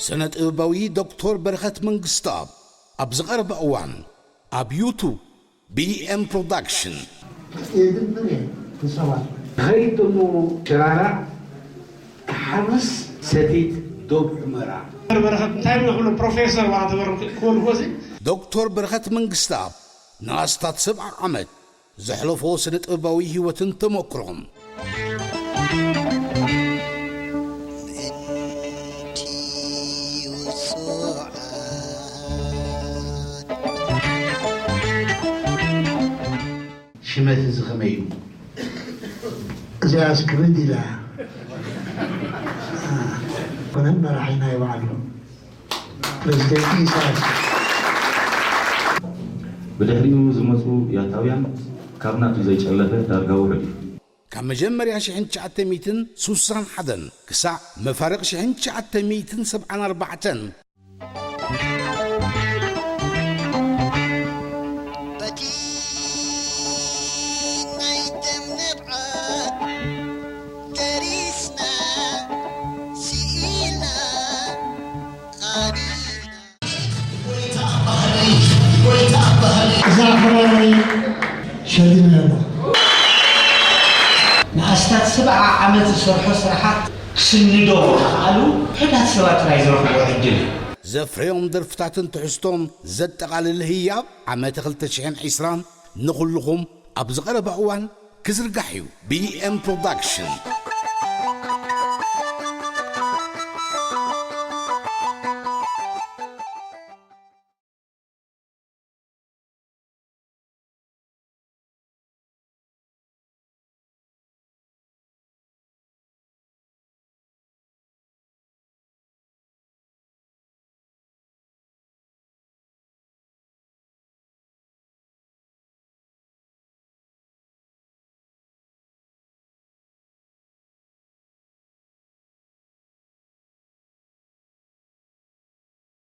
ስነ ጥበባዊ ዶክተር በረኸት መንግስተኣብ ኣብ ዝቐረበ እዋን ኣብ ዩቱብ ቢኤም ፕሮዳክሽን። የድብር እየ ንሰባት ኸይድ ደሞ ሸራራ ክሓርስ ሰቲት ዶብ ሑመራ። በረኸት እንታይ ይብሎ ፕሮፌሰር ዋላ ተበረም ክወልዎ እዚ ዶክተር በረኸት መንግስተኣብ ንኣስታት ሰብዓ ዓመት ዘሕለፎ ስነ ጥበባዊ ህይወትን ተመክሮን። ምእንቲ ውጹዓት ሽመት እዚ ኸመይ እዩ? እዚኣስ ክብድ ኢላ ኮነን መራሒና ይባዕሉ ፕሬዚደንት ኢሳያስ ብድሕሪኡ ዝመጹ ያታውያን ካብ ናቱ ዘይጨለፈ ዳርጋ ውሑድ እዩ። ካብ መጀመርያ ሽሕን ትሽዓተ ሚእትን ስሳን ሓደን ክሳዕ መፋርቕ ሽሕን ትሽዓተ ሚእትን ሰብዓን ኣርባዕተን በቲ ናይ ደም ንብዓት ደሪስና ስኢልና ቐኒና እዛ ክራረይ ሸሊመ ኣለኹ። ንኣስታት ሰብዓ ዓመት ዝሰርሖ ስራሓት ክስንዶ ዝኸኣሉ ውሑዳት ሰባት ጥራይ ዝረኽብዎ ዕድል እዩ። ዘፍረዮም ደርፍታትን ትሕዝቶን ዘጠቓልል ህያብ ዓመተ ክልተ ሽሕን ዕስራን ንኹልኹም ኣብ ዝቐረበ እዋን ክዝርጋሕ እዩ። ቢኤም ፕሮዳክሽን።